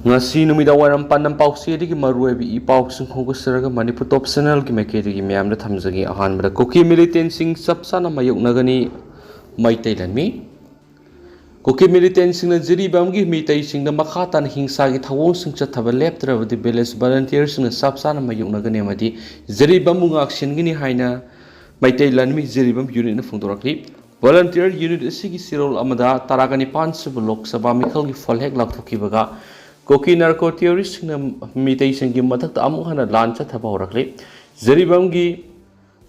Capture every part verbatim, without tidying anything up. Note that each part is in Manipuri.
ꯉꯁꯤ ꯅꯨꯃꯤꯗꯥꯡ ꯋꯥꯏꯔꯝ ꯄꯥꯟꯗꯝ ꯄꯥꯎꯆꯦꯗꯒꯤ ꯃꯔꯨꯑꯣꯏꯕ ꯏ ꯄꯥꯎꯁꯤꯡ ꯍꯧꯒꯠꯆꯔꯒ ꯃꯅꯤꯄꯨꯔ ꯇꯣꯞ ꯆꯦꯅꯦꯜꯒꯤ ꯃꯥꯏꯀꯩꯗꯒꯤ ꯃꯌꯥꯝꯗ ꯊꯝꯖꯒꯦ꯫ ꯑꯍꯥꯟꯕꯗ ꯀꯨꯀꯤ ꯃꯤꯂꯤꯇꯦꯟꯁꯤꯡ ꯆꯞ ꯆꯥꯅ ꯃꯥꯌꯣꯛꯅꯒꯅꯤ ꯃꯩꯇꯩ ꯂꯥꯟꯃꯤ꯫ ꯀꯨꯀꯤ ꯃꯤꯂꯤꯇꯦꯟꯁꯤꯡꯅ ꯖꯤꯔꯤꯕꯥꯝꯒꯤ ꯃꯤꯇꯩꯁꯤꯡꯗ ꯃꯈꯥ ꯇꯥꯅ ꯍꯤꯡꯁꯥꯒꯤ ꯊꯧꯑꯣꯡꯁꯤꯡ ꯆꯠꯊꯕ ꯂꯦꯞꯇ꯭ꯔꯕꯗꯤ ꯚꯤꯂꯦꯖ ꯚꯣꯂꯟꯇꯤꯌꯔꯁꯤꯡꯅ ꯆꯞ ꯆꯥꯅ ꯃꯥꯌꯣꯛꯅꯒꯅꯤ ꯑꯃꯗꯤ ꯖꯤꯔꯤꯕꯥꯝꯕꯨ ꯉꯥꯛꯁꯦꯟꯒꯅꯤ ꯍꯥꯏꯅ ꯃꯩꯇꯩ ꯂꯥꯟꯃꯤ ꯖꯤꯔꯤꯕꯥꯝ ꯌꯨꯅꯤꯠꯅ ꯐꯣꯡꯗꯣꯔꯛꯂꯤ꯫ ꯚꯣꯂꯟꯇꯤꯌꯔ ꯌꯨꯅꯤꯠ ꯑꯁꯤꯒꯤ ꯆꯦꯔꯣꯜ ꯑꯃꯗ ꯇꯔꯥꯒ ꯅꯤꯄꯥꯟ ꯁꯨꯕ ꯂꯣꯛ ꯁꯚꯥ ꯃꯤꯈꯜꯒꯤ ꯐꯣꯜ ꯍꯦꯛ ꯂꯥꯎꯊꯣꯛꯈꯤꯕꯒ ꯀꯨꯀꯤ ꯅꯥꯔꯀꯣ ꯇꯦꯔꯣꯔꯤꯁꯁꯤꯡꯅ ꯃꯤꯇꯩꯁꯤꯡꯒꯤ ꯃꯊꯛꯇ ꯑꯃꯨꯛ ꯍꯟꯅ ꯂꯥꯟ ꯆꯠꯊꯕ ꯍꯧꯔꯛꯂꯤ꯫ ꯖꯤꯔꯤꯕꯥꯝꯒꯤ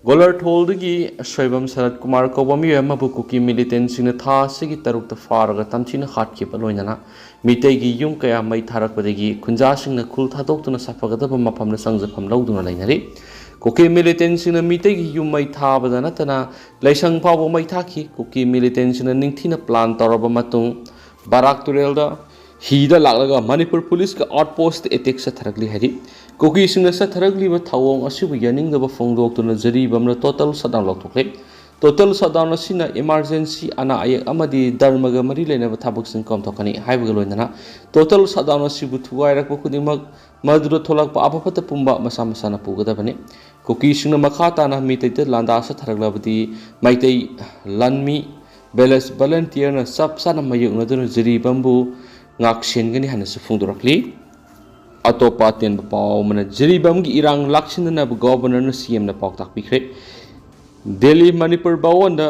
ꯒꯣꯂꯔꯊꯣꯜꯗꯒꯤ ꯁꯣꯏꯕꯝ ꯁꯔꯠ ꯀꯨꯃꯥꯔ ꯀꯧꯕ ꯃꯤꯑꯣꯏ ꯑꯃꯕꯨ ꯀꯨꯀꯤ ꯃꯤꯂꯤꯇꯦꯟꯁꯤꯡꯅ ꯊꯥ ꯑꯁꯤꯒꯤ ꯇꯔꯨꯛꯇ ꯐꯥꯔꯒ ꯇꯝꯊꯤꯅ ꯍꯥꯠꯈꯤꯕ ꯂꯣꯏꯅꯅ ꯃꯤꯇꯩꯒꯤ ꯌꯨꯝ ꯀꯌꯥ ꯃꯩ ꯊꯥꯔꯛꯄꯗꯒꯤ ꯈꯨꯟꯖꯥꯁꯤꯡꯅ ꯈꯨꯜ ꯊꯥꯗꯣꯛꯇꯨꯅ ꯁꯥꯐꯒꯗꯕ ꯃꯐꯝꯗ ꯆꯪꯖꯐꯝ ꯂꯧꯗꯨꯅ ꯂꯩꯅꯔꯤ꯫ ꯀꯨꯀꯤ ꯃꯤꯂꯤꯇꯦꯟꯁꯤꯡꯅ ꯃꯤꯇꯩꯒꯤ ꯌꯨꯝ ꯃꯩ ꯊꯥꯕꯗ ꯅꯠꯇꯅ ꯂꯥꯏꯁꯪ ꯐꯥꯎꯕ ꯃꯩ ꯊꯥꯈꯤ꯫ ꯀꯨꯀꯤ ꯃꯤꯂꯤꯇꯦꯟꯁꯤꯡꯅ ꯅꯤꯡꯊꯤꯅ ꯄ꯭ꯂꯥꯟ ꯇꯧꯔꯕ ꯃꯇꯨꯡ ꯕꯥꯔꯥꯛ ꯇꯨꯔꯦꯜꯗ ꯍꯤꯗ ꯂꯥꯛꯂꯒ ꯃꯅꯤꯄꯨꯔ ꯄꯨꯂꯤꯁꯀ ꯑꯥꯎꯠꯄꯣꯁꯇ ꯑꯦꯇꯦꯛ ꯆꯠꯊꯔꯛꯂꯤ ꯍꯥꯏꯔꯤ꯫ ꯀꯨꯀꯤꯁꯤꯡꯅ ꯆꯠꯊꯔꯛꯂꯤꯕ ꯊꯧꯑꯣꯡ ꯑꯁꯤꯕꯨ ꯌꯥꯅꯤꯡꯗꯕ ꯐꯣꯡꯗꯣꯛꯇꯨꯅ ꯖꯤꯔꯤꯕꯥꯝꯅ ꯇꯣꯇꯜ ꯁꯠꯗꯥꯎꯟ ꯂꯥꯎꯊꯣꯛꯂꯦ꯫ ꯇꯣꯇꯜ ꯁꯠꯗꯥꯎꯟ ꯑꯁꯤꯅ ꯏꯃꯥꯔꯖꯦꯟꯁꯤ, ꯑꯅꯥ ꯑꯌꯦꯛ ꯑꯃꯗꯤ ꯙꯔꯃꯒ ꯃꯔꯤ ꯂꯩꯅꯕ ꯊꯕꯛꯁꯤꯡ ꯀꯣꯝꯊꯣꯛꯀꯅꯤ ꯍꯥꯏꯕꯒ ꯂꯣꯏꯅꯅ ꯇꯣꯇꯜ ꯁꯠꯗꯥꯎꯟ ꯑꯁꯤꯕꯨ ꯊꯨꯒꯥꯏꯔꯛꯄ ꯈꯨꯗꯤꯡꯃꯛ ꯃꯗꯨꯗ ꯊꯣꯛꯂꯛꯄ ꯑꯐ ꯐꯠꯇ ꯄꯨꯝꯕ ꯃꯁꯥ ꯃꯁꯥꯅ ꯄꯨꯒꯗꯕꯅꯤ꯫ ꯀꯨꯀꯤꯁꯤꯡꯅ ꯃꯈꯥ ꯇꯥꯅ ꯃꯤꯇꯩꯗ ꯂꯥꯟꯗꯥ ꯆꯠꯊꯔꯛꯂꯕꯗꯤ ꯃꯩꯇꯩ ꯂꯥꯟꯃꯤ ꯚꯤꯂꯦꯖ ꯚꯣꯂꯟꯇꯤꯌꯔꯅ ꯆꯞ ꯆꯥꯅ ꯃꯥꯌꯣꯛꯅꯗꯨꯅ ꯖꯤꯔꯤꯕꯥꯝꯕꯨ ꯉꯥꯛ ꯁꯦꯟꯒꯅꯤ ꯍꯥꯏꯅꯁꯨ ꯐꯣꯡꯗꯣꯔꯛꯂꯤ꯫ ꯑꯇꯣꯞꯄ ꯑꯇꯦꯟꯕ ꯄꯥꯎ ꯑꯃꯅ ꯖꯤꯔꯤꯕꯥꯝꯒꯤ ꯏꯔꯥꯡ ꯂꯥꯛꯁꯤꯟꯅꯅꯕ ꯒꯣꯚꯔꯅꯔꯅ ꯁꯤꯑꯦꯝꯗ ꯄꯥꯎꯇꯥꯛ ꯄꯤꯈ꯭ꯔꯦ꯫ Delhi Manipur ꯚꯋꯟꯗ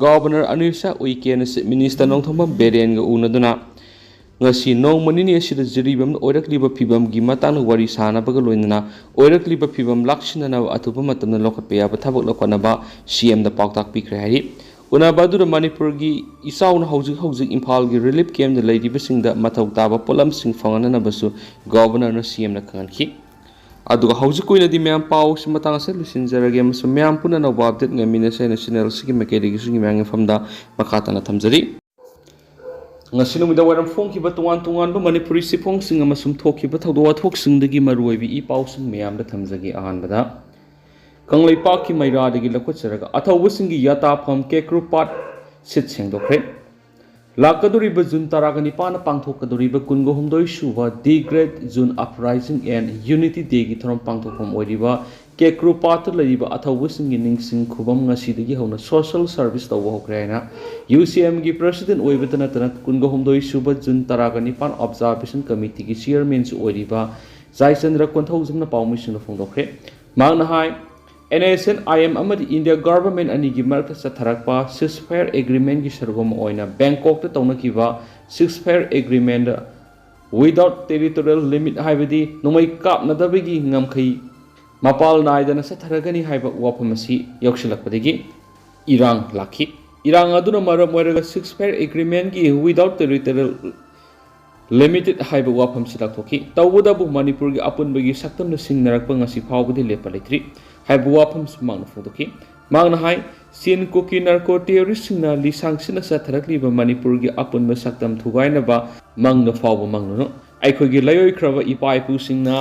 governor ꯑꯅꯨꯁꯥ ꯎꯏꯀꯦꯅ chief minister Nongthombam ꯕꯤꯔꯦꯟꯒ ꯎꯅꯗꯨꯅ ꯉꯁꯤ ꯅꯣꯡꯃ ꯅꯤꯅꯤ ꯑꯁꯤꯗ ꯖꯤꯔꯤꯕꯥꯝꯗ ꯑꯣꯏꯔꯛꯂꯤꯕ ꯐꯤꯕꯝꯒꯤ ꯃꯇꯥꯡꯗ ꯋꯥꯔꯤ ꯁꯥꯅꯕꯒ ꯂꯣꯏꯅꯅ ꯑꯣꯏꯔꯛꯂꯤꯕ ꯐꯤꯕꯝ ꯂꯥꯛꯁꯤꯟꯅꯅꯕ ꯑꯊꯨꯕ ꯃꯇꯝꯗ ꯂꯧꯈꯠꯄ ꯌꯥꯕ ꯊꯕꯛ ꯂꯧꯈꯠꯅꯕ ꯁꯤꯑꯦꯝꯗ ꯄꯥꯎꯇꯥꯛ ꯄꯤꯈ꯭ꯔꯦ ꯍꯥꯏꯔꯤ꯫ ꯎꯅꯕ ꯑꯗꯨꯗ ꯃꯅꯤꯄꯨꯔꯒꯤ ꯏꯆꯥꯎꯅ ꯍꯧꯖꯤꯛ ꯍꯧꯖꯤꯛ ꯏꯝꯐꯥꯜꯒꯤ ꯔꯤꯂꯤꯐ ꯀꯦꯝꯞꯇ ꯂꯩꯔꯤꯕꯁꯤꯡꯗ ꯃꯊꯧ ꯇꯥꯕ ꯄꯣꯠꯂꯝꯁꯤꯡ ꯐꯪꯍꯟꯅꯅꯕꯁꯨ ꯒꯣꯚꯔꯅꯔꯅ ꯁꯤꯑꯦꯝꯗ ꯈꯪꯍꯟꯈꯤ꯫ ꯑꯗꯨꯒ ꯍꯧꯖꯤꯛꯀꯤ ꯑꯣꯏꯅꯗꯤ ꯃꯌꯥꯝ ꯄꯥꯎꯁꯤ ꯃꯇꯥꯡ ꯑꯁꯤꯗ ꯂꯣꯏꯁꯤꯟꯖꯔꯒꯦ ꯑꯃꯁꯨꯡ ꯃꯌꯥꯝ ꯄꯨꯟꯅ ꯑꯅꯧꯕ ꯑꯞꯗꯦꯠ ꯉꯥꯏꯃꯤꯟꯅꯁꯦ ꯍꯥꯏꯅ ꯆꯦꯅꯦꯜ ꯑꯁꯤꯒꯤ ꯃꯥꯏꯀꯩꯗꯒꯤꯁꯨ ꯃꯌꯥꯝꯒꯤ ꯃꯐꯝꯗ ꯃꯈꯥ ꯇꯥꯅ ꯊꯝꯖꯔꯤ꯫ ꯉꯁꯤ ꯅꯨꯃꯤꯗꯥꯡ ꯋꯥꯏꯔꯝ ꯐꯣꯡꯈꯤꯕ ꯇꯣꯉꯥꯟ ꯇꯣꯉꯥꯟꯕ ꯃꯅꯤꯄꯨꯔꯤ ꯆꯦꯐꯣꯡꯁꯤꯡ ꯑꯃꯁꯨꯡ ꯊꯣꯛꯈꯤꯕ ꯊꯧꯗꯣꯛ ꯋꯥꯊꯣꯛꯁꯤꯡꯗꯒꯤ ꯃꯔꯨꯑꯣꯏꯕ ꯏ ꯄꯥꯎꯁꯤꯡ ꯃꯌꯥꯝꯗ ꯊꯝꯖꯒꯦ꯫ ꯑꯍꯥꯟꯕꯗ, ꯀꯪꯂꯩꯄꯥꯛꯀꯤ ꯃꯩꯔꯥꯗꯒꯤ ꯂꯧꯈꯠꯆꯔꯒ ꯑꯊꯧꯕꯁꯤꯡꯒꯤ ꯌꯥꯇꯥꯐꯝ ꯀꯦꯀ꯭ꯔꯨꯄꯥꯠ ꯁꯤꯠ ꯁꯦꯡꯗꯣꯛꯈ꯭ꯔꯦ꯫ ꯂꯥꯛꯀꯗꯧꯔꯤꯕ ꯖꯨꯟ ꯇꯔꯥꯒ ꯅꯤꯄꯥꯟꯗ ꯄꯥꯡꯊꯣꯛꯀꯗꯧꯔꯤꯕ ꯀꯨꯟꯒ ꯍꯨꯝꯗꯣꯏ ꯁꯨꯕ The Great June Uprising and Unity Day ꯒꯤ ꯊꯧꯔꯝ ꯄꯥꯡꯊꯣꯛꯐꯝ ꯑꯣꯏꯔꯤꯕ ꯀꯦꯀ꯭ꯔꯨꯄꯥꯠꯇ ꯂꯩꯔꯤꯕ ꯑꯊꯧꯕꯁꯤꯡꯒꯤ ꯅꯤꯡꯁꯤꯡ ꯈꯨꯕꯝ ꯉꯁꯤꯗꯒꯤ ꯍꯧꯅ social service ꯇꯧꯕ ꯍꯧꯈ꯭ꯔꯦ ꯍꯥꯏꯅ UCM ꯒꯤ president ꯑꯣꯏꯕꯇ ꯅꯠꯇꯅ ꯀꯨꯟꯒ ꯍꯨꯝꯗꯣꯏ ꯁꯨꯕ ꯖꯨꯟ ꯇꯔꯥꯒ ꯅꯤꯄꯥꯟ observation committee ꯒꯤ chairman ꯁꯨ ꯑꯣꯏꯔꯤꯕ ꯖꯥꯏꯆꯟꯗ꯭ꯔ ꯀꯣꯟꯊꯧꯖꯝꯅ ꯄꯥꯎꯃꯤꯁꯤꯡꯗ ꯐꯣꯡꯗꯣꯛꯈ꯭ꯔꯦ꯫ ꯃꯍꯥꯛꯅ ꯍꯥꯏ, NSCN-IM ꯑꯃꯗꯤ India government ꯑꯅꯤꯒꯤ ꯃꯔꯛꯇ ꯆꯠꯊꯔꯛꯄ ceasefire agreement ꯒꯤ ꯁꯔꯨꯛ ꯑꯃ ꯑꯣꯏꯅ ꯕꯦꯡꯀꯣꯛꯇ ꯇꯧꯅꯈꯤꯕ ceasefire agreement without territorial limit, ꯍꯥꯏꯕꯗꯤ ꯅꯣꯡꯃꯩ ꯀꯥꯞꯅꯗꯕꯒꯤ ꯉꯝꯈꯩ ꯃꯄꯥꯜ ꯅꯥꯏꯗꯅ ꯆꯠꯊꯔꯒꯅꯤ ꯍꯥꯏꯕ ꯋꯥꯐꯝ ꯑꯁꯤ ꯌꯧꯁꯤꯜꯂꯛꯄꯗꯒꯤ ꯏꯔꯥꯡ ꯂꯥꯛꯈꯤ꯫ ꯏꯔꯥꯡ ꯑꯗꯨꯅ ꯃꯔꯝ ꯑꯣꯏꯔꯒ ceasefire agreement ꯀꯤ without territorial limited ꯍꯥꯏꯕ ꯋꯥꯐꯝꯁꯤ ꯂꯥꯎꯊꯣꯛꯈꯤ꯫ ꯇꯧꯕꯇꯕꯨ ꯃꯅꯤꯄꯨꯔꯒꯤ ꯑꯄꯨꯟꯕꯒꯤ ꯁꯛꯇꯝꯅ ꯁꯤꯡꯅꯔꯛꯄ ꯉꯁꯤ ꯐꯥꯎꯕꯗꯤ ꯂꯦꯞꯄ ꯂꯩꯇ꯭ꯔꯤ ꯍꯥꯏꯕ ꯋꯥꯐꯝꯁꯨ ꯃꯍꯥꯛꯅ ꯐꯣꯡꯗꯣꯛꯈꯤ꯫ ꯃꯍꯥꯛꯅ ꯍꯥꯏ, ꯆꯤꯟ ꯀꯨꯀꯤ narco terrorist ꯁꯤꯡꯅ ꯂꯤꯁꯥꯡ ꯁꯤꯠꯅ ꯆꯠꯊꯔꯛꯂꯤꯕ ꯃꯅꯤꯄꯨꯔꯒꯤ ꯑꯄꯨꯟꯕ ꯁꯛꯇꯝ ꯊꯨꯒꯥꯏꯅꯕ ꯃꯪꯗ ꯐꯥꯎꯕ ꯃꯪꯂꯨꯅꯨ꯫ ꯑꯩꯈꯣꯏꯒꯤ ꯂꯩꯔꯣꯏꯈ꯭ꯔꯕ ꯏꯄꯥ ꯏꯄꯨꯁꯤꯡꯅ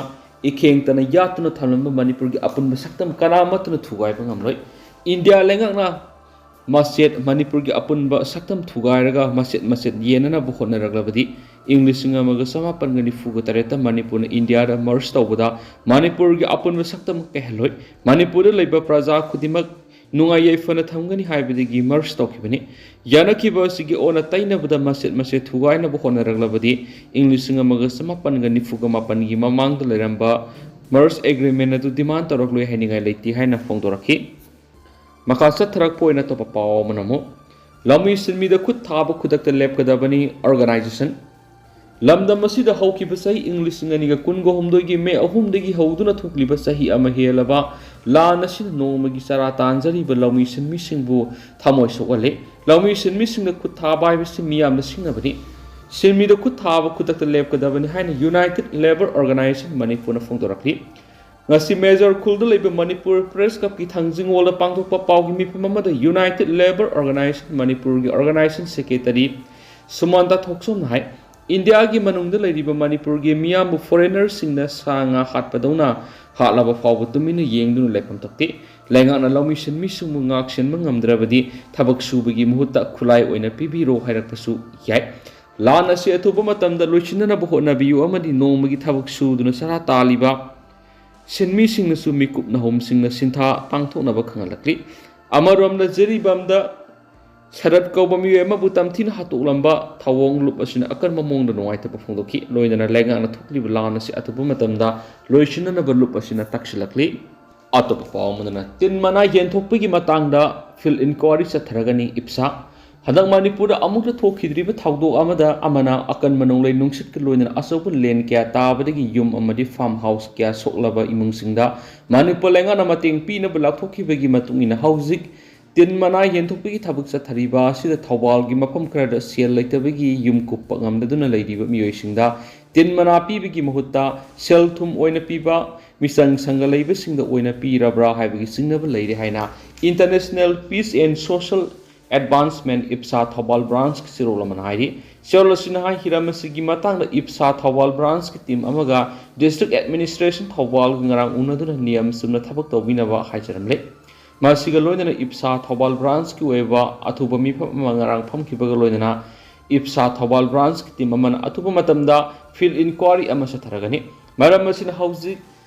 ꯏꯈꯦꯡꯇꯅ ꯌꯥꯠꯇꯨꯅ ꯊꯝꯂꯝꯕ ꯃꯅꯤꯄꯨꯔꯒꯤ ꯑꯄꯨꯟꯕ ꯁꯛꯇꯝ ꯀꯅꯥꯃꯠꯇꯅ ꯊꯨꯒꯥꯏꯕ ꯉꯝꯂꯣꯏ꯫ ꯏꯟꯗꯤꯌꯥ ꯂꯩꯉꯥꯛꯅ ꯃꯆꯦꯠ ꯃꯅꯤꯄꯨꯔꯒꯤ ꯑꯄꯨꯟꯕ ꯁꯛꯇꯝ ꯊꯨꯒꯥꯏꯔꯒ ꯃꯆꯦꯠ ꯃꯆꯦꯠ ꯌꯦꯟꯅꯅꯕ ꯍꯣꯠꯅꯔꯛꯂꯕꯗꯤ, ꯏꯪ ꯂꯤꯁꯤꯡ ꯑꯃꯒ ꯆꯃꯥꯄꯟꯒ ꯅꯤꯐꯨꯒ ꯇꯔꯦꯠꯇ ꯃꯅꯤꯄꯨꯔꯅ ꯏꯟꯗꯤꯌꯥꯗ merge ꯇꯧꯕꯗ ꯃꯅꯤꯄꯨꯔꯒꯤ ꯑꯄꯨꯟꯕ ꯁꯛꯇꯝ ꯀꯥꯏꯍꯜꯂꯣꯏ꯫ ꯃꯅꯤꯄꯨꯔꯗ ꯂꯩꯕ ꯄ꯭ꯔꯖꯥ ꯈꯨꯗꯤꯡꯃꯛ ꯅꯨꯡꯉꯥꯏ ꯌꯥꯏꯐꯅ ꯊꯝꯒꯅꯤ ꯍꯥꯏꯕꯗꯒꯤ merge ꯇꯧꯈꯤꯕꯅꯤ꯫ ꯌꯥꯅꯈꯤꯕ ꯑꯁꯤꯒꯤ ꯑꯣꯟꯅ ꯇꯩꯅꯕꯗ ꯃꯆꯦꯠ ꯃꯆꯦꯠ ꯊꯨꯒꯥꯏꯅꯕ ꯍꯣꯠꯅꯔꯛꯂꯕꯗꯤ, ꯏꯪ ꯂꯤꯁꯤꯡ ꯑꯃꯒ ꯆꯃꯥꯄꯟꯒ ꯅꯤꯐꯨꯒ ꯃꯥꯄꯟꯒꯤ ꯃꯃꯥꯡꯗ ꯂꯩꯔꯝꯕ merge agreement ꯑꯗꯨ demand ꯇꯧꯔꯛꯂꯣꯏ ꯍꯥꯏꯅꯤꯡꯉꯥꯏ ꯂꯩꯇꯦ ꯍꯥꯏꯅ ꯐꯣꯡꯗꯣꯔꯛꯈꯤ꯫ ꯃꯈꯥ ꯆꯠꯊꯔꯛꯄ ꯑꯣꯏꯅ ꯑꯇꯣꯞꯄ ꯄꯥꯎ ꯑꯃꯅ ꯑꯃꯨꯛ, ꯂꯧꯃꯤ ꯁꯤꯟꯃꯤꯗ ꯈꯨꯠ ꯊꯥꯕ ꯈꯨꯗꯛꯇ ꯂꯦꯞꯀꯗꯕꯅꯤ, organization꯫ ꯂꯝꯗꯝ ꯑꯁꯤꯗ ꯍꯧꯈꯤꯕ ꯆꯍꯤ ꯏꯪ ꯂꯤꯁꯤꯡ ꯑꯅꯤꯒ ꯀꯨꯟꯒ ꯍꯨꯝꯗꯣꯏꯒꯤ ꯃꯦ ꯑꯍꯨꯝꯗꯒꯤ ꯍꯧꯗꯨꯅ ꯊꯣꯛꯂꯤꯕ ꯆꯍꯤ ꯑꯃ ꯍꯦꯜꯂꯕ ꯂꯥꯟ ꯑꯁꯤꯅ ꯅꯣꯡꯃꯒꯤ ꯆꯔꯥ ꯇꯥꯟꯖꯔꯤꯕ ꯂꯧꯃꯤ ꯁꯤꯟꯃꯤꯁꯤꯡꯕꯨ ꯊꯃꯣꯏ ꯁꯣꯛꯍꯜꯂꯤ꯫ ꯂꯧꯃꯤ ꯁꯤꯟꯃꯤꯁꯤꯡꯗ ꯈꯨꯠ ꯊꯥꯕ ꯍꯥꯏꯕꯁꯤ ꯃꯤꯌꯥꯝꯅ ꯁꯤꯡꯅꯕꯅꯤ꯫ ꯁꯤꯟꯃꯤꯗ ꯈꯨꯠ ꯊꯥꯕ ꯈꯨꯗꯛꯇ ꯂꯦꯞꯀꯗꯕꯅꯤ ꯍꯥꯏꯅ United Labour Organisation ꯃꯅꯤꯄꯨꯔꯅ ꯐꯣꯡꯗꯣꯔꯛꯂꯤ꯫ ꯉꯁꯤ ꯃꯦꯖꯣꯔ ꯈꯨꯜꯗ ꯂꯩꯕ ꯃꯅꯤꯄꯨꯔ Press Club ꯀꯤ ꯊꯥꯡꯖꯤꯡ ꯍꯣꯜꯗ ꯄꯥꯡꯊꯣꯛꯄ ꯄꯥꯎꯒꯤ ꯃꯤꯐꯝ ꯑꯃꯗ United Labour Organisation ꯃꯅꯤꯄꯨꯔꯒꯤ organization secretary ꯁꯨꯃꯟꯇꯥ ꯊꯣꯛꯆꯣꯝꯅ ꯍꯥꯏ, ꯏꯟꯗꯤꯌꯥꯒꯤ ꯃꯅꯨꯡꯗ ꯂꯩꯔꯤꯕ ꯃꯅꯤꯄꯨꯔꯒꯤ ꯃꯤꯌꯥꯝꯕꯨ foreigner ꯁꯤꯡꯅ ꯁꯥ ꯉꯥ ꯍꯥꯠꯄꯗꯧꯅ ꯍꯥꯠꯂꯕ ꯐꯥꯎꯕ ꯇꯨꯃꯤꯟꯅ ꯌꯦꯡꯗꯨꯅ ꯂꯩꯐꯝ ꯊꯣꯛꯇꯦ꯫ ꯂꯩꯉꯥꯛꯅ ꯂꯧꯃꯤ ꯁꯤꯟꯃꯤꯁꯤꯡꯕꯨ ꯉꯥꯛ ꯁꯦꯟꯕ ꯉꯝꯗ꯭ꯔꯕꯗꯤ ꯊꯕꯛ ꯁꯨꯕꯒꯤ ꯃꯍꯨꯠꯇ ꯈꯨꯠꯂꯥꯏ ꯑꯣꯏꯅ ꯄꯤꯕꯤꯔꯣ ꯍꯥꯏꯔꯛꯄꯁꯨ ꯌꯥꯏ꯫ ꯂꯥꯟ ꯑꯁꯤ ꯑꯊꯨꯕ ꯃꯇꯝꯗ ꯂꯣꯏꯁꯤꯟꯅꯅꯕ ꯍꯣꯠꯅꯕꯤꯌꯨ ꯑꯃꯗꯤ ꯅꯣꯡꯃꯒꯤ ꯊꯕꯛ ꯁꯨꯗꯨꯅ ꯆꯔꯥ ꯇꯥꯜꯂꯤꯕ ꯁꯤꯟꯃꯤꯁꯤꯡꯅꯁꯨ ꯃꯤꯀꯨꯞ ꯅꯍꯨꯝꯁꯤꯡꯅ ꯁꯤꯟꯊꯥ ꯄꯥꯡꯊꯣꯛꯅꯕ ꯈꯪꯍꯜꯂꯛꯂꯤ꯫ ꯑꯃꯔꯣꯝꯗ ꯖꯤꯔꯤꯕꯥꯝꯗ ꯁꯔꯠ ꯀꯧꯕ ꯃꯤꯑꯣꯏ ꯑꯃꯕꯨ ꯇꯝꯊꯤꯅ ꯍꯥꯠꯇꯣꯛꯂꯝꯕ ꯊꯧꯑꯣꯡ ꯂꯨꯞ ꯑꯁꯤꯅ ꯑꯀꯟꯕ ꯃꯑꯣꯡꯗ ꯅꯨꯡꯉꯥꯏꯇꯕ ꯐꯣꯡꯗꯣꯛꯈꯤ꯫ ꯂꯣꯏꯅꯅ ꯂꯩꯉꯥꯛꯅ ꯊꯣꯛꯂꯤꯕ ꯂꯥꯟ ꯑꯁꯤ ꯑꯊꯨꯕ ꯃꯇꯝꯗ ꯂꯣꯏꯁꯤꯟꯅꯅꯕ ꯂꯨꯞ ꯑꯁꯤꯅ ꯇꯛꯁꯤꯜꯂꯛꯂꯤ꯫ ꯑꯇꯣꯞꯄ ꯄꯥꯎ ꯑꯃꯗꯅ ꯇꯤꯟ ꯃꯅꯥ ꯌꯦꯟꯊꯣꯛꯄꯒꯤ ꯃꯇꯥꯡꯗ field inquiry ꯆꯠꯊꯔꯒꯅꯤ꯫ ꯏꯞꯁꯥ꯫ ꯍꯟꯗꯛ ꯃꯅꯤꯄꯨꯔꯗ ꯑꯃꯨꯛꯇ ꯊꯣꯛꯈꯤꯗ꯭ꯔꯤꯕ ꯊꯧꯗꯣꯛ ꯑꯃꯗ ꯑꯃꯅ ꯑꯀꯟꯕ ꯅꯣꯡꯂꯩ ꯅꯨꯡꯁꯤꯠꯀ ꯂꯣꯏꯅꯅ ꯑꯆꯧꯕ ꯂꯦꯟ ꯀꯌꯥ ꯇꯥꯕꯗꯒꯤ ꯌꯨꯝ ꯑꯃꯗꯤ farm house ꯀꯌꯥ ꯁꯣꯛꯂꯕ ꯏꯃꯨꯡꯁꯤꯡꯗ ꯃꯅꯤꯄꯨꯔ ꯂꯩꯉꯥꯛꯅ ꯃꯇꯦꯡ ꯄꯤꯅꯕ ꯂꯥꯎꯊꯣꯛꯈꯤꯕꯒꯤ ꯃꯇꯨꯡ ꯏꯟꯅ ꯍꯧꯖꯤꯛ ꯇꯤꯟ ꯃꯅꯥ ꯌꯦꯟꯊꯣꯛꯄꯒꯤ ꯊꯕꯛ ꯆꯠꯊꯔꯤꯕ ꯑꯁꯤꯗ ꯊꯧꯕꯥꯜꯒꯤ ꯃꯐꯝ ꯈꯔꯗ ꯁꯦꯜ ꯂꯩꯇꯕꯒꯤ ꯌꯨꯝ ꯀꯨꯞꯄ ꯉꯝꯗꯗꯨꯅ ꯂꯩꯔꯤꯕ ꯃꯤꯑꯣꯏꯁꯤꯡꯗ ꯇꯤꯟ ꯃꯅꯥ ꯄꯤꯕꯒꯤ ꯃꯍꯨꯠꯇ ꯁꯦꯜ ꯊꯨꯝ ꯑꯣꯏꯅ ꯄꯤꯕ ꯃꯤꯆꯪ ꯁꯪꯒ ꯂꯩꯕꯁꯤꯡꯗ ꯑꯣꯏꯅ ꯄꯤꯔꯕ꯭ꯔꯥ ꯍꯥꯏꯕꯒꯤ ꯆꯤꯡꯅꯕ ꯂꯩꯔꯦ ꯍꯥꯏꯅ International Peace and Social Advancement, ꯏꯞꯁꯥ, Thoubal branchꯀꯤ ꯆꯦꯔꯣꯜ ꯑꯃꯅ ꯍꯥꯏꯔꯤ꯫ ꯆꯦꯔꯣꯜ ꯑꯁꯤꯅ ꯍꯥꯏ, ꯍꯤꯔꯝ ꯑꯁꯤꯒꯤ ꯃꯇꯥꯡꯗ ꯏꯞꯁꯥ ꯊꯧꯕꯥꯜ branchꯀꯤ team ꯑꯃꯒ district administration ꯊꯧꯕꯥꯜꯒ ꯉꯔꯥꯡ ꯎꯅꯗꯨꯅ ꯅꯤꯌꯝ ꯆꯨꯝꯅ ꯊꯕꯛ ꯇꯧꯕꯤꯅꯕ ꯍꯥꯏꯖꯔꯝꯂꯦ꯫ ꯃꯁꯤꯒ ꯂꯣꯏꯅꯅ ꯏꯞꯁꯥ ꯊꯧꯕꯥꯜ branchꯀꯤ ꯑꯣꯏꯕ ꯑꯊꯨꯕ ꯃꯤꯐꯝ ꯑꯃ ꯉꯔꯥꯡ ꯐꯝꯈꯤꯕꯒ ꯂꯣꯏꯅꯅ ꯏꯞꯁꯥ ꯊꯧꯕꯥꯜ branchꯀꯤ team ꯑꯃꯅ ꯑꯊꯨꯕ ꯃꯇꯝꯗ field inquiry ꯑꯃ ꯆꯠꯊꯔꯒꯅꯤ꯫ ꯃꯔꯝ ꯑꯁꯤꯅ ꯍꯧꯖꯤꯛ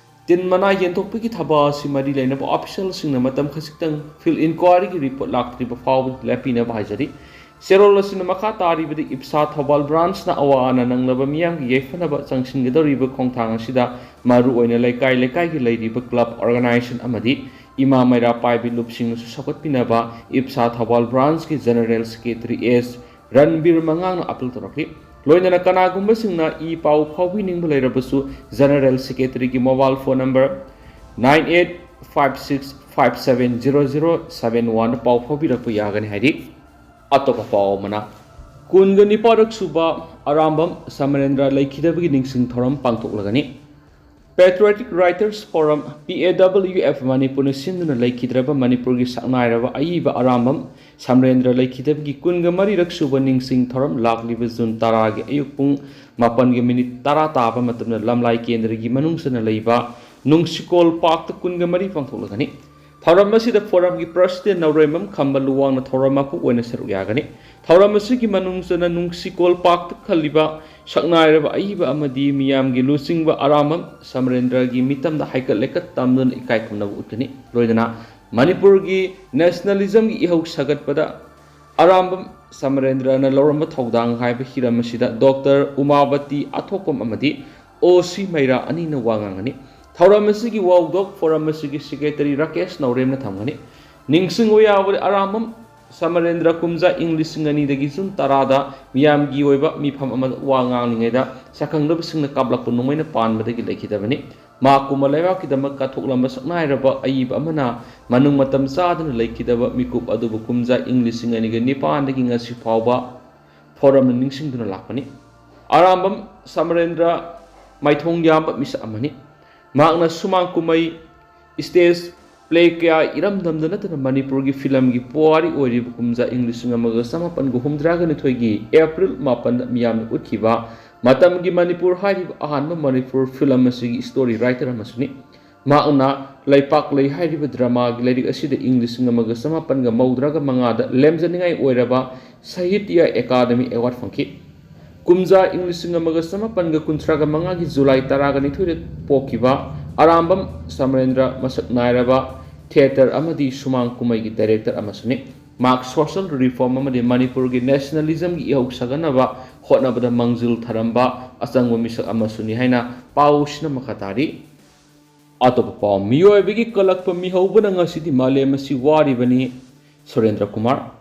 ꯇꯤꯟ ꯃꯅꯥ ꯌꯦꯟꯊꯣꯛꯄꯒꯤ ꯊꯕꯛ ꯑꯁꯤ ꯃꯔꯤ ꯂꯩꯅꯕ officialꯁꯤꯡꯅ ꯃꯇꯝ ꯈꯖꯤꯛꯇꯪ field inquiryꯒꯤ report ꯂꯥꯛꯇ꯭ꯔꯤꯕ ꯐꯥꯎꯕ ꯂꯦꯞꯄꯤꯅꯕ ꯍꯥꯏꯖꯔꯤ꯫ ꯆꯦꯔꯣꯜ ꯑꯁꯤꯅ ꯃꯈꯥ ꯇꯥꯔꯤꯕꯗ ꯏꯞꯁꯥ ꯊꯧꯕꯥꯜ branchꯅ ꯑꯋꯥ ꯑꯅꯥ ꯅꯪꯂꯕ ꯃꯤꯌꯥꯝꯒꯤ ꯌꯥꯏꯐꯅꯕ ꯆꯪꯁꯤꯟꯒꯗꯧꯔꯤꯕ ꯈꯣꯡꯊꯥꯡ ꯑꯁꯤꯗ ꯃꯔꯨꯑꯣꯏꯅ ꯂꯩꯀꯥꯏ ꯂꯩꯀꯥꯏꯒꯤ ꯂꯩꯔꯤꯕ club, organisation ꯑꯃꯗꯤ ꯏꯃꯥ ꯃꯩꯔꯥ ꯄꯥꯏꯕꯤ ꯂꯨꯞꯁꯤꯡꯅꯁꯨ ꯁꯧꯒꯠꯄꯤꯅꯕ ꯏꯞꯁꯥ ꯊꯧꯕꯥꯜ branchꯀꯤ General Secretary ꯑꯦꯁ ꯔꯟꯕꯤꯔ ꯃꯉꯥꯡꯅ appeal ꯇꯧꯔꯛꯂꯤ꯫ ꯂꯣꯏꯅꯅ ꯀꯅꯥꯒꯨꯝꯕꯁꯤꯡꯅ ꯏ ꯄꯥꯎ ꯐꯥꯎꯕꯤꯅꯤꯡꯕ ꯂꯩꯔꯕꯁꯨ General Secretaryꯒꯤ mobile phone number nine eight five six five seven zero zero seven one ꯗ ꯄꯥꯎ ꯐꯥꯎꯕꯤꯔꯛꯄ ꯌꯥꯒꯅꯤ ꯍꯥꯏꯔꯤ꯫ ꯑꯇꯣꯞꯄ ꯄꯥꯎ ꯑꯃꯅ, ꯀꯨꯟꯒ ꯅꯤꯄꯥꯜꯔꯛ ꯁꯨꯕ ꯑꯔꯥꯝꯕꯝ ꯁꯃꯔꯦꯟꯗ꯭ꯔ ꯂꯩꯈꯤꯗꯕꯒꯤ ꯅꯤꯡꯁꯤꯡ ꯊꯧꯔꯝ ꯄꯥꯡꯊꯣꯛꯂꯒꯅꯤ꯫ Patriotic Writers Forum, P A W F, ꯃꯅꯤꯄꯨꯔꯅ ꯁꯤꯟꯗꯨꯅ ꯂꯩꯈꯤꯗ꯭ꯔꯕ ꯃꯅꯤꯄꯨꯔꯒꯤ ꯁꯛꯅꯥꯏꯔꯕ ꯑꯏꯕ ꯑꯔꯥꯝꯕꯝ ꯁꯃꯔꯦꯟꯗ꯭ꯔ ꯂꯩꯈꯤꯗꯕꯒꯤ ꯀꯨꯟꯒ ꯃꯔꯤꯔꯛ ꯁꯨꯕ ꯅꯤꯡꯁꯤꯡ ꯊꯧꯔꯝ ꯂꯥꯛꯂꯤꯕ ꯖꯨꯟ ꯇꯔꯥꯒꯤ ꯑꯌꯨꯛ ꯄꯨꯡ ꯃꯥꯄꯟꯒ minute ꯇꯔꯥ ꯇꯥꯕ ꯃꯇꯝꯗ ꯂꯝꯂꯥꯏ ꯀꯦꯟꯗ꯭ꯔꯒꯤ ꯃꯅꯨꯡ ꯆꯟꯅ ꯂꯩꯕ ꯅꯨꯡꯁꯤꯀꯣꯜ parkꯇ ꯀꯨꯟꯒ ꯃꯔꯤ ꯄꯥꯡꯊꯣꯛꯂꯒꯅꯤ꯫ ꯊꯧꯔꯝ ꯑꯁꯤꯗ ꯐꯣꯔꯝꯒꯤ ꯄ꯭ꯔꯁꯤꯗꯦꯟ ꯅꯧꯔꯦꯝꯕꯝ ꯈꯝꯕ ꯂꯨꯋꯥꯡꯅ ꯊꯧꯔꯝ ꯃꯄꯨ ꯑꯣꯏꯅ ꯁꯔꯨꯛ ꯌꯥꯒꯅꯤ꯫ ꯊꯧꯔꯝ ꯑꯁꯤꯒꯤ ꯃꯅꯨꯡ ꯆꯟꯅ ꯅꯨꯡꯁꯤꯀꯣꯜ ꯄꯥꯛꯇ ꯈꯜꯂꯤꯕ ꯁꯛꯅꯥꯏꯔꯕ ꯑꯏꯕ ꯑꯃꯗꯤ ꯃꯤꯌꯥꯝꯒꯤ ꯂꯨꯆꯤꯡꯕ ꯑꯔꯥꯝꯕꯝ ꯁꯃꯔꯦꯟꯗ꯭ꯔꯒꯤ ꯃꯤꯇꯝꯗ ꯍꯥꯏꯀꯠ ꯂꯩꯀꯠ ꯇꯝꯗꯨꯅ ꯏꯀꯥꯏ ꯈꯨꯝꯅꯕ ꯎꯠꯀꯅꯤ꯫ ꯂꯣꯏꯅꯅ ꯃꯅꯤꯄꯨꯔꯒꯤ ꯅꯦꯁꯅꯦꯂꯤꯖꯝꯒꯤ ꯏꯍꯧ ꯁꯥꯒꯠꯄꯗ ꯑꯔꯥꯝꯕꯝ ꯁꯃꯔꯦꯟꯗ꯭ꯔꯅ ꯂꯧꯔꯝꯕ ꯊꯧꯗꯥꯡ ꯍꯥꯏꯕ ꯍꯤꯔꯝ ꯑꯁꯤꯗ ꯗꯣꯛꯇꯔ ꯎꯃꯥꯕꯇꯤ ꯑꯊꯣꯛꯄꯝ ꯑꯃꯗꯤ ꯑꯣ ꯁꯤ ꯃꯩꯔꯥ ꯑꯅꯤꯅ ꯋꯥ ꯉꯥꯡꯒꯅꯤ꯫ ꯊꯧꯔꯝ ꯑꯁꯤꯒꯤ ꯋꯥꯍꯧꯗꯣꯛ ꯐꯣꯔꯝ ꯑꯁꯤꯒꯤ ꯁꯦꯀ꯭ꯔꯦꯇꯔꯤ ꯔꯥꯀꯦꯁ ꯅꯧꯔꯦꯝꯅ ꯊꯝꯒꯅꯤ꯫ ꯅꯤꯡꯁꯤꯡꯕ ꯌꯥꯕꯗꯤ, ꯑꯔꯥꯝꯕꯝ ꯁꯃꯔꯦꯟꯗ꯭ꯔ ꯀꯨꯝꯖꯥ ꯏꯪ ꯂꯤꯁꯤꯡ ꯑꯅꯤꯗꯒꯤ ꯖꯨꯟ ꯇꯔꯥꯗ ꯃꯤꯌꯥꯝꯒꯤ ꯑꯣꯏꯕ ꯃꯤꯐꯝ ꯑꯃꯗ ꯋꯥ ꯉꯥꯡꯂꯤꯉꯩꯗ ꯁꯛꯈꯪꯗꯕꯁꯤꯡꯅ ꯀꯥꯞꯂꯛꯄ ꯅꯣꯡꯃꯩꯅ ꯄꯥꯟꯕꯗꯒꯤ ꯂꯩꯈꯤꯗꯕꯅꯤ꯫ ꯃꯥ ꯀꯨꯝꯕ ꯂꯩꯕꯥꯛꯀꯤꯗꯃꯛ ꯀꯠꯊꯣꯛꯂꯝꯕ ꯁꯛꯅꯥꯏꯔꯕ ꯑꯏꯕ ꯑꯃꯅ ꯃꯅꯨꯡ ꯃꯇꯝ ꯆꯥꯗꯅ ꯂꯩꯈꯤꯗꯕ ꯃꯤꯀꯨꯞ ꯑꯗꯨꯕꯨ ꯀꯨꯝꯖꯥ ꯏꯪ ꯂꯤꯁꯤꯡ ꯑꯅꯤꯒ ꯅꯤꯄꯥꯟꯗꯒꯤ ꯉꯁꯤ ꯐꯥꯎꯕ ꯐꯣꯔꯝꯅ ꯅꯤꯡꯁꯤꯡꯗꯨꯅ ꯂꯥꯛꯄꯅꯤ꯫ ꯑꯔꯥꯝꯕꯝ ꯁꯃꯔꯦꯟꯗ꯭ꯔ ꯃꯥꯏꯊꯣꯡ ꯌꯥꯝꯕ ꯃꯤꯁꯛ ꯑꯃꯅꯤ꯫ ꯃꯍꯥꯛꯅ ꯁꯨꯃꯥꯡ ꯀꯨꯝꯍꯩ, ꯁ꯭ꯇꯦꯖ ꯄ꯭ꯂꯦ ꯀꯌꯥ ꯏꯔꯝꯗꯝꯗ ꯅꯠꯇꯅ ꯃꯅꯤꯄꯨꯔꯒꯤ ꯐꯤꯂꯝꯒꯤ ꯄꯨꯋꯥꯔꯤ ꯑꯣꯏꯔꯤꯕ ꯀꯨꯝꯖꯥ ꯏꯪ ꯂꯤꯁꯤꯡ ꯑꯃꯒ ꯆꯃꯥꯄꯟꯒ ꯍꯨꯝꯗ꯭ꯔꯥꯒ ꯅꯤꯊꯣꯏꯒꯤ ꯑꯦꯄ꯭ꯔꯤꯜ ꯃꯥꯄꯟꯗ ꯃꯤꯌꯥꯝꯅ ꯎꯠꯈꯤꯕ ꯃꯇꯝꯒꯤ ꯃꯅꯤꯄꯨꯔ ꯍꯥꯏꯔꯤꯕ ꯑꯍꯥꯟꯕ ꯃꯅꯤꯄꯨꯔ ꯐꯤꯂꯝ ꯑꯁꯤꯒꯤ ꯁ꯭ꯇꯣꯔꯤ ꯔꯥꯏꯇꯔ ꯑꯃꯁꯨꯅꯤ꯫ ꯃꯍꯥꯛꯅ ꯂꯩꯄꯥꯛ ꯂꯩ ꯍꯥꯏꯔꯤꯕ ꯗ꯭ꯔꯃꯥꯒꯤ ꯂꯥꯏꯔꯤꯛ ꯑꯁꯤꯗ ꯏꯪ ꯂꯤꯁꯤꯡ ꯑꯃꯒ ꯆꯃꯥꯄꯟꯒ ꯃꯧꯗ꯭ꯔꯥꯒ ꯃꯉꯥꯗ ꯂꯦꯝꯖꯅꯤꯡꯉꯥꯏ ꯑꯣꯏꯔꯕ ꯁꯥꯍꯤꯇ꯭ꯌ ꯑꯦꯀꯥꯗꯃꯤ ꯑꯦꯋꯥꯔꯗ ꯐꯪꯈꯤ꯫ ꯀꯨꯝꯖꯥ ꯏꯪ ꯂꯤꯁꯤꯡ ꯑꯃꯒ ꯆꯃꯥꯄꯟꯒ ꯀꯨꯟꯊ꯭ꯔꯥꯒ ꯃꯉꯥꯒꯤ ꯖꯨꯂꯥꯏ ꯇꯔꯥꯒ ꯅꯤꯊꯣꯏꯗ ꯄꯣꯛꯈꯤꯕ ꯑꯔꯥꯝꯕꯝ ꯁꯃꯔꯦꯟꯗ꯭ꯔ ꯃꯁꯛ ꯅꯥꯏꯔꯕ ꯊꯤꯌꯦꯇꯔ ꯑꯃꯗꯤ ꯁꯨꯃꯥꯡ ꯀꯨꯝꯍꯩꯒꯤ ꯗꯥꯏꯔꯦꯛꯇꯔ ꯑꯃꯁꯨꯅꯤ꯫ ꯃꯍꯥꯛ ꯁꯣꯁꯤꯌꯦꯜ ꯔꯤꯐꯣꯔꯝ ꯑꯃꯗꯤ ꯃꯅꯤꯄꯨꯔꯒꯤ ꯅꯦꯁꯅꯦꯂꯤꯖꯝꯒꯤ ꯏꯍꯧ ꯁꯥꯒꯠꯅꯕ ꯍꯣꯠꯅꯕꯗ ꯃꯥꯡꯖꯤꯜ ꯊꯔꯝꯕ ꯑꯆꯪꯕ ꯃꯤꯁꯛ ꯑꯃꯁꯨꯅꯤ ꯍꯥꯏꯅ ꯄꯥꯎꯁꯤꯅ ꯃꯈꯥ ꯇꯥꯔꯤ꯫ ꯑꯇꯣꯞꯄ ꯄꯥꯎ, ꯃꯤꯑꯣꯏꯕꯒꯤ ꯀꯜꯂꯛꯄ ꯃꯤꯍꯧꯕꯅ ꯉꯁꯤꯗꯤ ꯃꯥꯂꯦꯝ ꯑꯁꯤ ꯋꯥꯔꯤꯕꯅꯤ, ꯁꯨꯔꯦꯟꯗ꯭ꯔ ꯀꯨꯃꯥꯔ꯫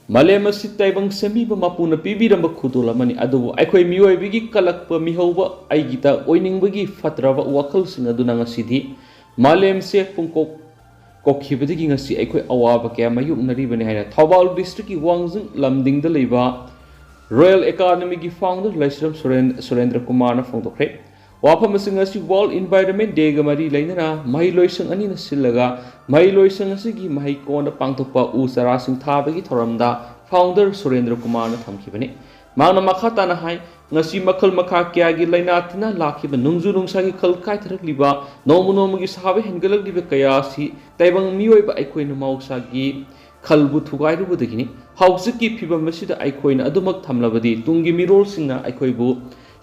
ꯃꯥꯂꯦꯝ ꯑꯁꯤ ꯇꯥꯏꯕꯪ ꯁꯦꯝꯕꯤꯕ ꯃꯄꯨꯅ ꯄꯤꯕꯤꯔꯝꯕ ꯈꯨꯗꯣꯜ ꯑꯃꯅꯤ, ꯑꯗꯨꯕꯨ ꯑꯩꯈꯣꯏ ꯃꯤꯑꯣꯏꯕꯒꯤ ꯀꯜꯂꯛꯄ ꯃꯤꯍꯧꯕ, ꯑꯩꯒꯤꯗ ꯑꯣꯏꯅꯤꯡꯕꯒꯤ ꯐꯠꯇ꯭ꯔꯕ ꯋꯥꯈꯜꯁꯤꯡ ꯑꯗꯨꯅ ꯉꯁꯤꯗꯤ ꯃꯥꯂꯦꯝꯁꯦ ꯄꯨꯡꯀꯣꯛ ꯀꯣꯛꯈꯤꯕꯗꯒꯤ ꯉꯁꯤ ꯑꯩꯈꯣꯏ ꯑꯋꯥꯕ ꯀꯌꯥ ꯃꯥꯌꯣꯛꯅꯔꯤꯕꯅꯤ ꯍꯥꯏꯅ ꯊꯧꯕꯥꯜ ꯗꯤꯁꯇ꯭ꯔꯤꯛꯀꯤ ꯋꯥꯡꯖꯤꯡ ꯂꯝꯗꯤꯡꯗ ꯂꯩꯕ ꯔꯣꯌꯦꯜ ꯑꯦꯀꯥꯗꯃꯤꯒꯤ ꯐꯥꯎꯟꯗꯔ ꯂꯥꯏꯁ꯭ꯔꯝ ꯁꯨꯔꯦꯟ-, ꯁꯨꯔꯦꯟꯗ꯭ꯔ ꯀꯨꯃꯥꯔꯅ ꯐꯣꯡꯗꯣꯛꯈ꯭ꯔꯦ꯫ ꯋꯥꯐꯝ ꯑꯁꯤ ꯉꯁꯤ ꯋꯥꯔꯜꯗ ꯏꯟꯚꯥꯏꯔꯟꯃꯦꯟ ꯗꯦꯒ ꯃꯔꯤ ꯂꯩꯅꯅ ꯃꯍꯩꯂꯣꯏꯁꯪ ꯑꯅꯤꯅ ꯁꯤꯜꯂꯒ ꯃꯍꯩꯂꯣꯏꯁꯪ ꯑꯁꯤꯒꯤ ꯃꯍꯩꯀꯣꯟꯗ ꯄꯥꯡꯊꯣꯛꯄ ꯎ ꯆꯥꯔꯥꯁꯤꯡ ꯊꯥꯕꯒꯤ ꯊꯧꯔꯝꯗ ꯐꯥꯎꯟꯗꯔ ꯁꯨꯔꯦꯟꯗ꯭ꯔ ꯀꯨꯃꯥꯔꯅ ꯊꯝꯈꯤꯕꯅꯤ꯫ ꯃꯍꯥꯛꯅ ꯃꯈꯥ ꯇꯥꯅ ꯍꯥꯏ, ꯉꯁꯤ ꯃꯈꯜ ꯃꯈꯥ ꯀꯌꯥꯒꯤ ꯂꯥꯏꯅꯥ ꯇꯤꯟꯅꯥ ꯂꯥꯛꯈꯤꯕ, ꯅꯣꯡꯖꯨ ꯅꯨꯡꯁꯥꯒꯤ ꯈꯜ ꯀꯥꯏꯊꯔꯛꯂꯤꯕ, ꯅꯣꯡꯃ ꯅꯣꯡꯃꯒꯤ ꯁꯥꯕ ꯍꯦꯟꯒꯠꯂꯛꯂꯤꯕ ꯀꯌꯥ ꯑꯁꯤ ꯇꯥꯏꯕꯪ ꯃꯤꯑꯣꯏꯕ ꯑꯩꯈꯣꯏꯅ ꯃꯍꯧꯁꯥꯒꯤ ꯈꯜꯕꯨ ꯊꯨꯒꯥꯏꯔꯨꯕꯗꯒꯤꯅꯤ꯫ ꯍꯧꯖꯤꯛꯀꯤ ꯐꯤꯕꯝ ꯑꯁꯤꯗ ꯑꯩꯈꯣꯏꯅ ꯑꯗꯨꯃꯛ ꯊꯝꯂꯕꯗꯤ ꯇꯨꯡꯒꯤ ꯃꯤꯔꯣꯜꯁꯤꯡꯅ ꯑꯩꯈꯣꯏꯕꯨ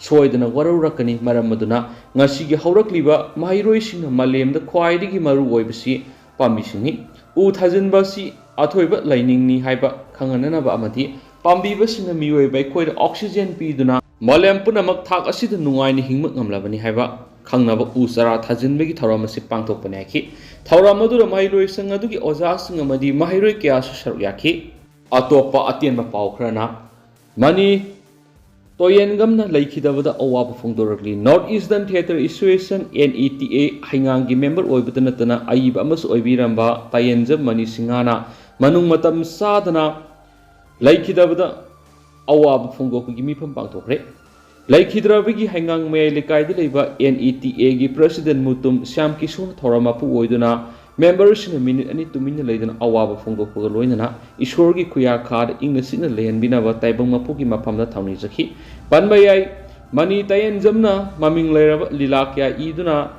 ꯁꯣꯏꯗꯅ ꯋꯥꯔꯧꯔꯛꯀꯅꯤ꯫ ꯃꯔꯝ ꯑꯗꯨꯅ ꯉꯁꯤꯒꯤ ꯍꯧꯔꯛꯂꯤꯕ ꯃꯍꯩꯔꯣꯏꯁꯤꯡꯅ ꯃꯥꯂꯦꯝꯗ ꯈ꯭ꯋꯥꯏꯗꯒꯤ ꯃꯔꯨ ꯑꯣꯏꯕꯁꯤ ꯄꯥꯝꯕꯤꯁꯤꯡꯅꯤ꯫ ꯎ ꯊꯥꯖꯤꯟꯕ ꯑꯁꯤ ꯑꯊꯣꯏꯕ ꯂꯥꯏꯅꯤꯡꯅꯤ ꯍꯥꯏꯕ ꯈꯪꯍꯟꯅꯅꯕ ꯑꯃꯗꯤ ꯄꯥꯝꯕꯤꯕꯁꯤꯡꯅ ꯃꯤꯑꯣꯏꯕ ꯑꯩꯈꯣꯏꯗ oxygen ꯄꯤꯗꯨꯅ ꯃꯥꯂꯦꯝ ꯄꯨꯝꯅꯃꯛ ꯊꯥꯛ ꯑꯁꯤꯗ ꯅꯨꯡꯉꯥꯏꯅ ꯍꯤꯡꯕ ꯉꯝꯂꯕꯅꯤ ꯍꯥꯏꯕ ꯈꯪꯅꯕ ꯎ ꯆꯥꯔꯥ ꯊꯥꯖꯤꯟꯕꯒꯤ ꯊꯧꯔꯝ ꯑꯁꯤ ꯄꯥꯡꯊꯣꯛꯄꯅꯤ ꯍꯥꯏꯈꯤ꯫ ꯊꯧꯔꯝ ꯑꯗꯨꯗ ꯃꯍꯩꯔꯣꯏꯁꯪ ꯑꯗꯨꯒꯤ ꯑꯣꯖꯥꯁꯤꯡ ꯑꯃꯗꯤ ꯃꯍꯩꯔꯣꯏ ꯀꯌꯥꯁꯨ ꯁꯔꯨꯛ ꯌꯥꯈꯤ꯫ ꯑꯇꯣꯞꯄ ꯑꯇꯦꯟꯕ ꯄꯥꯎ ꯈꯔꯅ, ꯃꯅꯤ ꯇꯣꯌꯦꯟꯒꯝꯅ ꯂꯩꯈꯤꯗꯕꯗ ꯑꯋꯥꯕ ꯐꯣꯡꯗꯣꯔꯛꯂꯤ꯫ North Eastern Theatre Association, N E T A, ꯍꯩꯉꯥꯡꯒꯤ member ꯑꯣꯏꯕꯇ ꯅꯠꯇꯅ ꯑꯏꯕ ꯑꯃꯁꯨ ꯑꯣꯏꯕꯤꯔꯝꯕ ꯇꯥꯌꯦꯟꯖꯝ ꯃꯅꯤ ꯁꯤꯡꯍꯅ ꯃꯅꯨꯡ ꯃꯇꯝ ꯆꯥꯗꯅ ꯂꯩꯈꯤꯗꯕꯗ ꯑꯋꯥꯕ ꯐꯣꯡꯗꯣꯛꯄꯒꯤ ꯃꯤꯐꯝ ꯄꯥꯡꯊꯣꯛꯈ꯭ꯔꯦ꯫ ꯂꯩꯈꯤꯗ꯭ꯔꯕꯒꯤ ꯍꯩꯉꯥꯡ ꯃꯌꯥꯏ ꯂꯩꯀꯥꯏꯗ ꯂꯩꯕ N E T A ꯒꯤ president ꯃꯨꯇꯨꯝ ꯁ꯭ꯌꯥꯝ ꯀꯤꯁꯣꯔꯅ ꯊꯧꯔꯝ ꯃꯄꯨ ꯑꯣꯏꯗꯨꯅ member ꯁꯤꯡꯅ minute ꯑꯅꯤ ꯇꯨꯃꯤꯟꯅ ꯂꯩꯗꯨꯅ ꯑꯋꯥꯕ ꯐꯣꯡꯗꯣꯛꯄꯒ ꯂꯣꯏꯅꯅ ꯏꯁꯣꯔꯒꯤ ꯈꯨꯌꯥꯈꯥꯗ ꯏꯪꯅ ꯆꯤꯛꯅ ꯂꯩꯍꯟꯕꯤꯅꯕ ꯇꯥꯏꯕꯪ ꯃꯄꯨꯒꯤ ꯃꯐꯝꯗ ꯊꯧꯅꯤꯖꯈꯤ꯫ ꯄꯟꯕ ꯌꯥꯏ, ꯃꯅꯤ ꯇꯥꯌꯦꯟꯖꯝꯅ ꯃꯃꯤꯡ ꯂꯩꯔꯕ ꯂꯤꯂꯥ ꯀꯌꯥ ꯏꯗꯨꯅ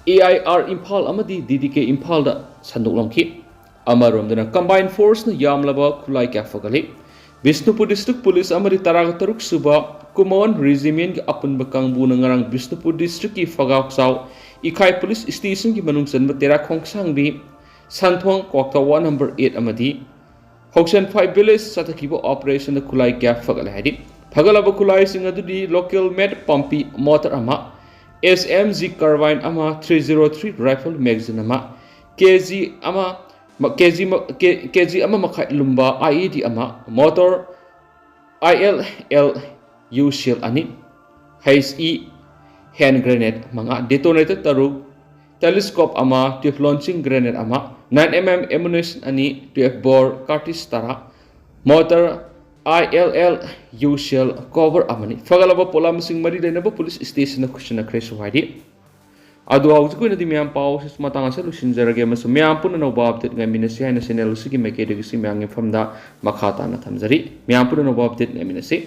A I R ꯏꯝꯐꯥꯜ ꯑꯃꯗꯤ D D K ꯏꯝꯐꯥꯜꯗ ꯁꯟꯗꯣꯛꯂꯝꯈꯤ꯫ ꯑꯃꯔꯣꯝꯗꯅ combined force ꯅ ꯌꯥꯝꯂꯕ ꯈꯨꯠꯂꯥꯏ ꯀꯌꯥ ꯐꯒꯠꯂꯤ꯫ ꯕꯤꯁꯅꯨꯄꯨꯔ district police ꯑꯃꯗꯤ ꯇꯔꯥꯒ ꯇꯔꯨꯛ ꯁꯨꯕ Kumaon Regiment ꯀꯤ ꯑꯄꯨꯟꯕ ꯀꯥꯡꯕꯨꯅ ꯉꯔꯥꯡ ꯕꯤꯁꯅꯨꯄꯨꯔ district ꯀꯤ ꯐꯒꯥꯎꯆꯥꯎ ꯏꯈꯥꯏ police station ꯒꯤ ꯃꯅꯨꯡ ꯆꯟꯕ ꯇꯦꯔꯥ ꯈꯣꯡꯁꯥꯡꯕꯤ, ꯁꯟꯊꯣꯡ ꯀ꯭ꯋꯥꯛꯇꯥ ward number eight ꯑꯃꯗꯤ ꯍꯧꯁꯦꯟꯐꯥꯏ village ꯆꯠꯊꯈꯤꯕ operation ꯗ ꯈꯨꯠꯂꯥꯏ ꯀꯌꯥ ꯐꯒꯠꯂꯦ ꯍꯥꯏꯔꯤ꯫ ꯐꯒꯠꯂꯕ ꯈꯨꯠꯂꯥꯏꯁꯤꯡ ꯑꯗꯨꯗꯤ local made ꯄꯥꯝꯕꯤ mortar ꯑꯃ, S M G carbine ꯑꯃ, three zero three rifle magazine ꯑꯃ, K G ꯑꯃ, ꯃ-, K G ꯃ-, K-, K G ꯑꯃ ꯃꯈꯥꯏ ꯂꯨꯝꯕ I E D ꯑꯃ, mortar I L L U shell ꯑꯅꯤ, H E hand grenade ꯃꯉꯥ, detonator ꯇꯔꯨꯛ, telescope ꯑꯃ, tube launching grenade ꯑꯃ, nine M M ammunition ꯑꯅꯤ, twelve bore cartridge ꯇꯔꯥ, mortar I L L U shell cover ꯑꯃꯅꯤ꯫ ꯐꯒꯠꯂꯕ ꯄꯣꯠꯂꯝꯁꯤꯡ ꯃꯔꯤ ꯂꯩꯅꯕ police station ꯗ ꯈꯨꯠꯁꯤꯟꯅꯈ꯭ꯔꯦꯁꯨ ꯍꯥꯏꯔꯤ꯫ ꯑꯗꯨ ꯍꯧꯖꯤꯛꯀꯤ ꯑꯣꯏꯅꯗꯤ ꯃꯌꯥꯝ ꯄꯥꯎ ꯑꯁꯤ ꯃꯇꯥꯡ ꯑꯁꯤꯗ ꯂꯣꯏꯁꯤꯟꯖꯔꯒꯦ ꯑꯃꯁꯨꯡ ꯃꯌꯥꯝ ꯄꯨꯟꯅ ꯑꯅꯧꯕ update ꯉꯥꯏꯃꯤꯟꯅꯁꯤ ꯍꯥꯏꯅ channel ꯑꯁꯤꯒꯤ ꯃꯥꯏꯀꯩꯗꯒꯤ ꯁꯤ ꯃꯌꯥꯝꯒꯤ ꯃꯐꯝꯗ ꯃꯈꯥ ꯇꯥꯅ ꯊꯝꯖꯔꯤ꯫ ꯃꯌꯥꯝ ꯄꯨꯟꯅ ꯑꯅꯧꯕ update ꯉꯥꯏꯃꯤꯟꯅꯁꯤ꯫